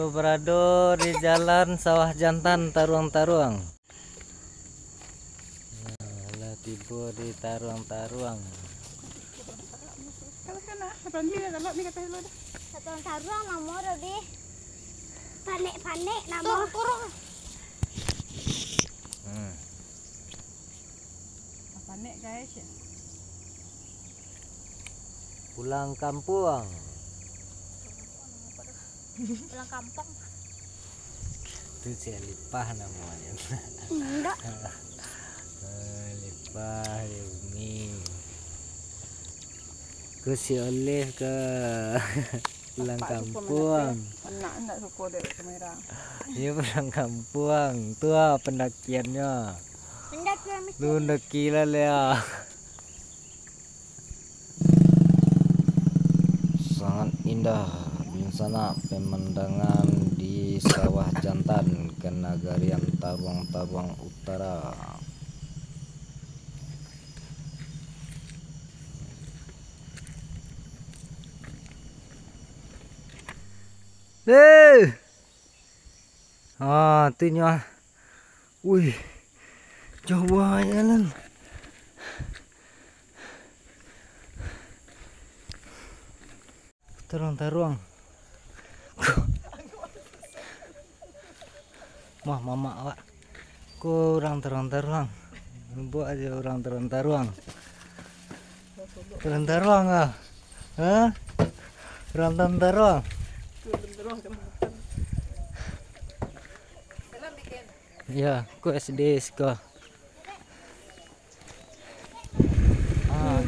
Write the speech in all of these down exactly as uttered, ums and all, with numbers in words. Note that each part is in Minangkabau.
Barado di jalan Sawah Jantan, Taruang-Taruang. Nah, lah tibo di Taruang-Taruang. Kalau kan, ah, abang ni dah, kalau ni kata dulu dah. Taruang-Taruang namo dah, Bi. Panek-panek namo. Turun, turun. Hmm. Panek, guys, ya. Pulang kampuang. Pulang kampung. Tu si Alipah namanya. Indak. Ah, Alipah di bumi. Ku si Olive ke pulang kampuang. Anak ndak suko dek kamera. Iyo, pulang kampuang. Tu ah pendakiannyo. Pendakian mesti. Lu ndaki lah, Lea. Sangat indah di sana pemandangan di Sawah Jantan, Kenagarian Taruang-Taruang Utara. Eh! Ah, tu nyo ah. Wih, jauah jalan. Taruang-taruang. Mah, mamak awak. Ko urang taruang-taruang. Buek ajo urang taruang-taruang. Taruang-taruang ah. Ha? Urang taruang-taruang. Yo, ko S D siko. Ah.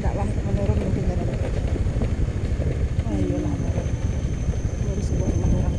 Ndak lah, menurun mungkin dari. Oh, iyolah, menurun. Baru sebuah rumah orang.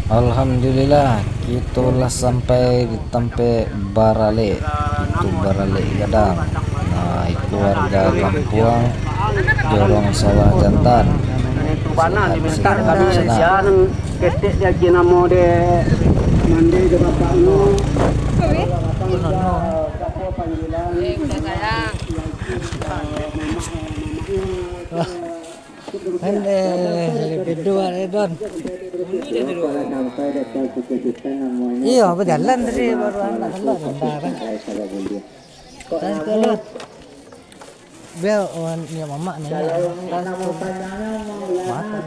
Alhamdulillah, kito lah sampai di tampek baralek. Itu baralek gadang. Nah, itu warga kampuang Jorong Sawah Jantan. Sangat senang di sana. Ketek di aki namo de mandi de bapak nu. Panggilan. Wah, ini lebih dua ni, Don. Iyo, bajalan tadi baru anak hendak bentar. Tadi kalau bel wan nyo mamak nanya. Makan.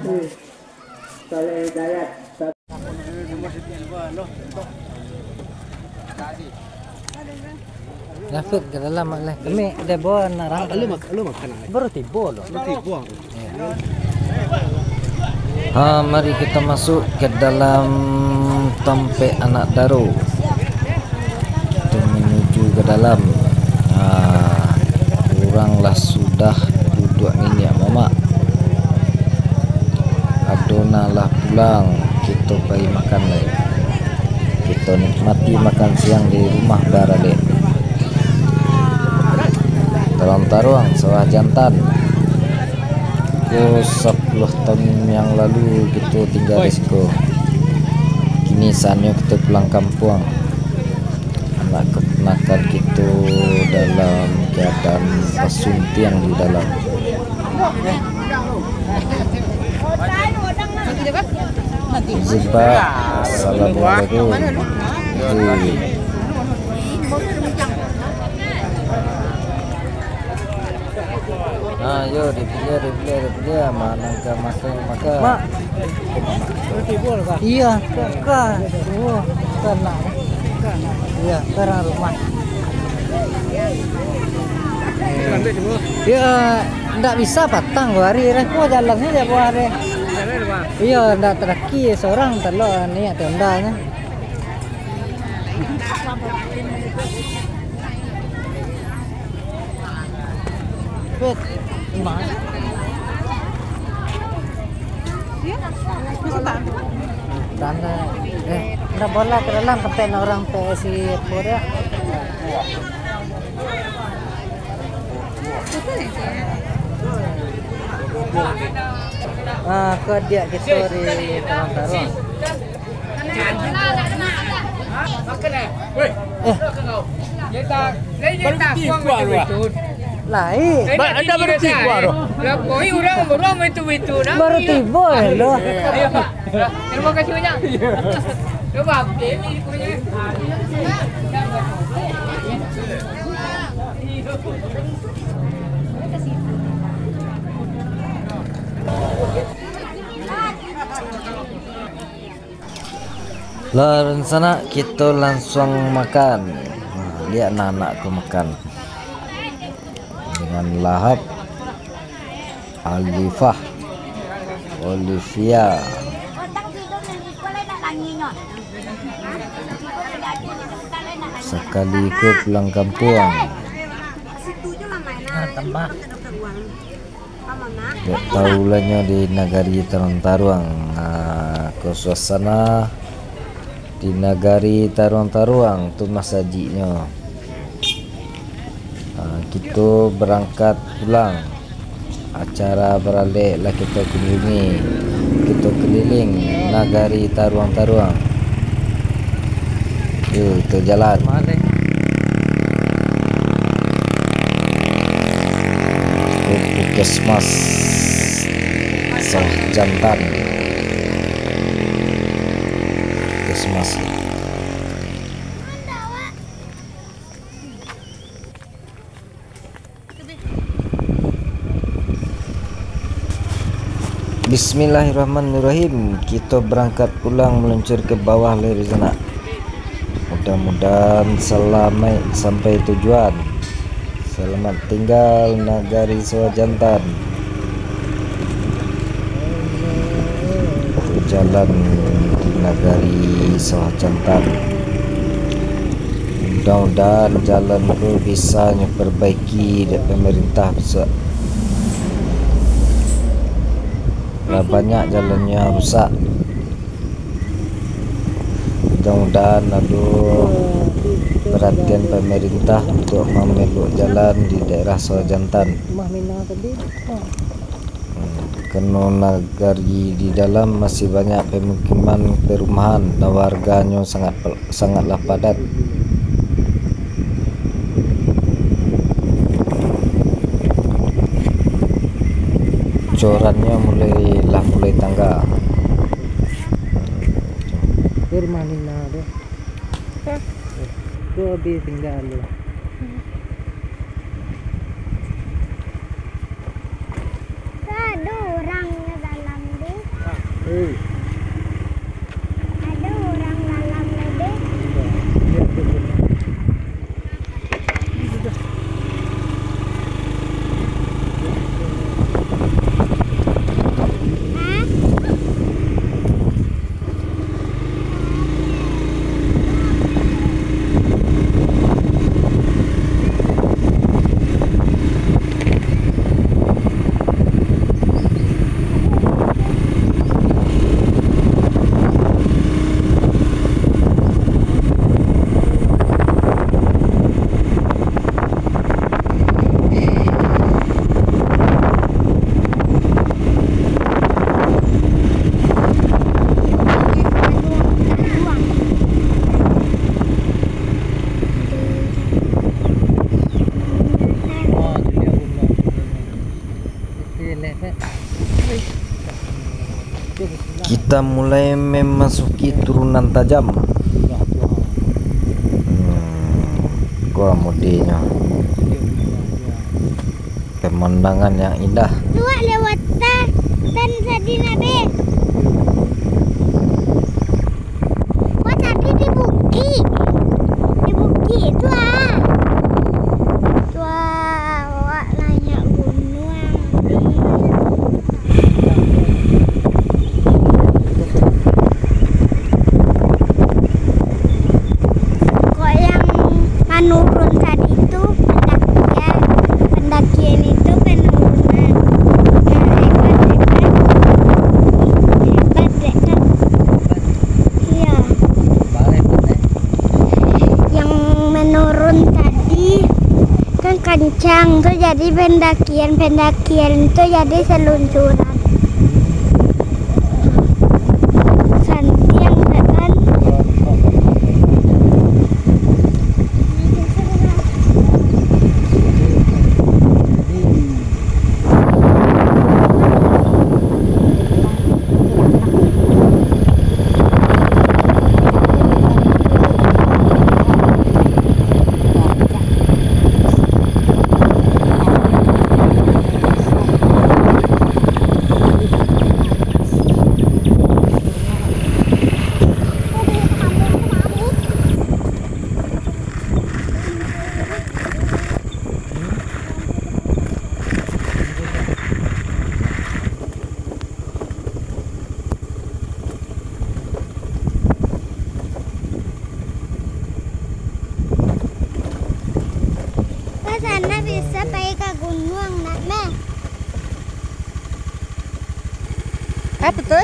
David ka dalam, Mak, lah. Kami dah bawa anak rang. Lu mak-, lu makan, ah. Baru tibo lo. Baru tibo. Iyo. Ha, mari kita masuk ke dalam tampek anak daro. Kita menuju ke dalam. Ha, urang lah sudah duduak niniak mamak. Ado nan lah pulang, kito pai makan lai. Kito nikmati makan siang di rumah baralek. Taruang-taruang, Sawah Jantan. Ko sapuluah tahun yang lalu kito tingga di siko. Kini saatnyo kito pulang kampuang. Anak keponakan kito dalam keadaan basuntiang di dalam. Ziba, assalamualaikum. Wih. Ah, yo, dia pilih, dia pilih, dia pilih. Mana ka makan, makan. Mak. Iyo, bukan. Oh, bukan nak. Iyo, sekarang rumah. Iyo, ndak bisa patang dua hari dah. Ko jalan ni dah buah deh. Iyo, ndak tadaki seorang telok ni atau ndak ni. Wait, gimana? Iya, masuk tak? Tanda, eh, ndak bola ka dalam, sampai urang P S I Pura. Ah, ko diak kito di Taruang-Taruang. Eh. Lai. Ba-, anda baru tiba tu. Baru tiba lo. Terima kasih banyak. Coba, ini punya. Lah, rencana kito lansuang makan. Nah, liek anak-anak ko makan. Dengan lahap. Alifah. Olivia. Sakali ko pulang kampuang. Ah, tambah. Dek tau lah nyo di nagari Taruang-Taruang. Ah, ko suasana di nagari Taruang-Taruang tu masajiknyo. Ah, kito barangkat pulang. Acara baralek lah kito kunjungi. Kito keliling nagari Taruang-Taruang. Yo, kito jalan. Ke Puskesmas Sawah Jantan. Puskesmas. Bismillahirrahmanirrahim. Kito barangkat pulang, maluncur ka bawah lai di sanak. Mudah-mudahan salamaik sampai tujuan. Salamat tinggal nagari Sawah Jantan. Jalan di nagari Sawah Jantan. Mudah-mudahan jalan ko bisa nyo perbaiki dek pemerintah pusat. Lah banyak jalan yang rusak. Mudah-mudahan ado perhatian pemerintah untuk mamelok jalan di daerah Sawah Jantan. Hmm, karena nagari di dalam masih banyak pemukiman, perumahan, dan warganyo sangat pel-, sangatlah padat. Corannyo mulai, lah mulai tangga. Tu rumah Nina tu. Hah? Tu habis tinggal tu. Ado urang dalam tu. Eh. Ado urang dalam tu. Kita mulai memasuki turunan tajam. Hmm, gua mudinya. Pemandangan yang indah. Luak lewat ta-, tan sadin abih. Wah, tadi di bukik. Di bukik tu, ah. Tu, ah, awak naiak gunuang. Kok yang manurun tadi tu pendakian, pendakian itu penurunan. Yang hebat-hebat. Tadi kan kancang tu, jadi pendakian, pendakian tu jadi seluncuran. Santiang tak kan? Ka sana bisa pai ka gunuang nak meh. Apo tu?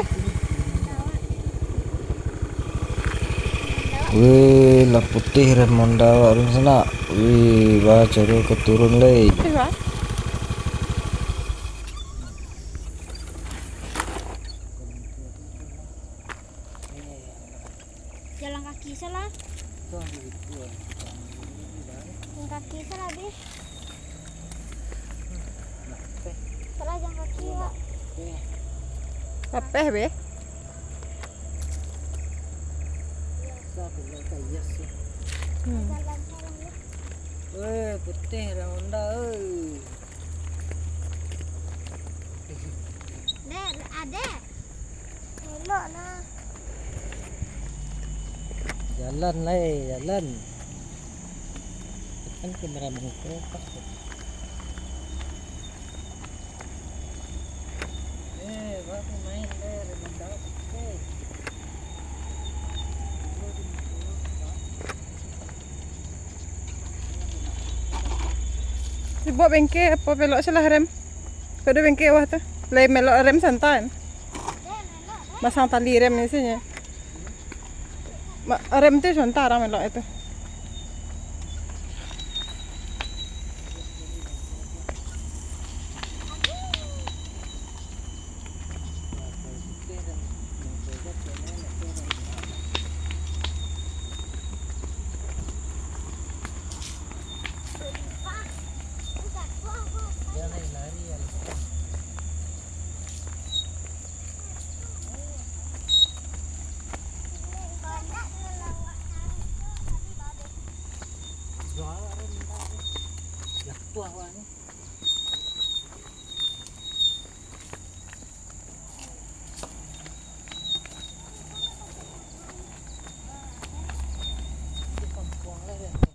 Wih, lah putih rem Honda awak tu sanak. Wih, bah, caro ka turun lai. Wih, bah. Jalan kaki salah. Jalan kaki salah, Bi. Salah jalan kaki, Wak. Apeh, Bi? Hmm. Jalan salah, ya. Weh, putih lah Honda, oi. Dek, adek. Elok lah. Jalan lai, jalan. Kan kamera mangko, Pak. Eh, baru main deh, remote. Eh. Dibaok bengke apo belok salah rem? Pado bengke wah tu. Lai melok rem santan. Masang tali rem isinyo. Ma-, rem tu santan rang melok itu.